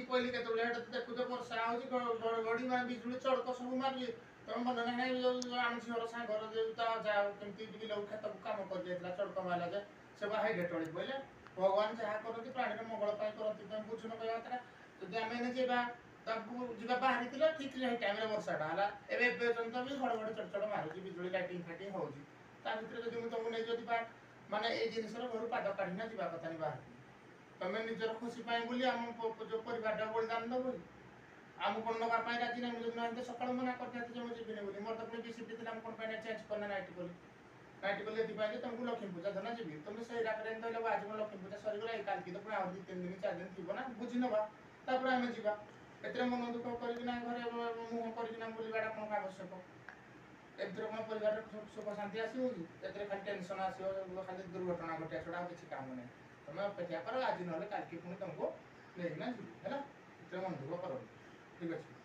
ପଇଲି କେତେବେଳେ ହେଟା ତ ଦେଖୁଛ, ବର୍ଷା ହଉଛି, ଘଡଘଡି ମାନେ ବିଜୁଳି ଚଡକ ସବୁ ମାରୁଛି। ତମେ ମନେ ନାହିଁ ଯୋଉ ଆମ ଝିଅର ସାଙ୍ଗର ଯୋଉ ତା ଯାହା କେମିତି ବିଲକୁ କ୍ଷେତକୁ କାମ କରି ଯାଇଥିଲା, ଚଡକ ମାରିଲା ଯେ ସେ ବା ହାଇଡେ ଟଳି ପଇଲେ। ଭଗବାନ ଯାହା କରନ୍ତି ପ୍ରାଣୀର ମଙ୍ଗଳ ପାଇଁ କରନ୍ତି, ତମେ ବୁଝୁନ କହିବା କଥାଟା। ଯଦି ଆମେ ଏଇନେ ଯିବା, ତାକୁ ଯିବା ବାହାରିଥିଲା ଠିକ ସେଇ ଟାଇମରେ ବର୍ଷାଟା ହେଲା। ଏବେ ପର୍ଯ୍ୟନ୍ତ ବି ଘଡଘଡି ଚଡଚଡ ମାରୁଛି, ବିଜୁଳି ଲାଇଟିଂ ଫାଇଟିଂ ହଉଛି। ତା ଭିତରେ ଯଦି ମୁଁ ତମକୁ ନେଇ ଯଦି ମାନେ ଏଇ ଜିନିଷର ଘରୁ ପାଦ କାଢିନା ଯିବା କଥା ନି ବାହାରକୁ। ତମେ ନିଜର ଖୁସି ପାଇଁ ବୋଲି ଆମ ଯୋଉ ପରିବାରଟା ବଳିଦାନ ଦବ କି? ଆଉ ମୁଁ କଣ ନବା ପାଇଁ ରାଜି ନାହିଁ? ମୁଁ ଯଦି ନହେଲେ ସକାଳୁ ମନା କରିଥାନ୍ତି ଯେ ମୁଁ ଯିବିନି ବୋଲି। ମୋର ତ ପୁଣି ବି ସିଫ୍ଟ ଥିଲା, ମୁଁ କଣ ପାଇଁ ଚେଞ୍ଜ କରିନା ନାଇଟ୍ କଲି? ନାଇଟ୍ କଲି ଏଥିପାଇଁ ଯେ ତମକୁ ଲକ୍ଷ୍ମୀ ପୂଜା ଦିନ ଯିବି। ତମେ ସେଇ ରାତିରେ ଏମିତି କହିଲେ, ଆଜି କଣ ଲକ୍ଷ୍ମୀ ପୂଜା ସରିଗଲା, ଏଇ କାଲିକି ତ ପୁଣି ଆହୁରି 2 3 ଦିନ 4 ଦିନ ଥିବ ନା, ବୁଝି ନବା, ତାପରେ ଆମେ ଯିବା। ଏଥିରେ ମନ ଦୁଃଖ କରିକିନା ଘରେ ମୁହଁ କରିକିନା ବୁଲିବାଟା କଣ ଆବଶ୍ୟକ? ଏଥିରେ କଣ ପରିବାରରେ ସୁଖ ଶାନ୍ତି ଆସିବ କି? ଏଥିରେ ଖାଲି ଟେନସନ ଆସିବ, ଖାଲି ଦୁର୍ଘଟଣା ଘଟିବା ଛଡ଼ା ଆଉ କିଛି କାମ ନାହିଁ। ତମେ ଅପେକ୍ଷା କର, ଆଜି ନହେଲେ କାଲିକି ପୁଣି ତମକୁ ନେଇକିନା ଯିବି, ହେଲା? ଏଥିରେ ମନ ଦୁଃଖ କରନି, ଠିକ ଅଛି?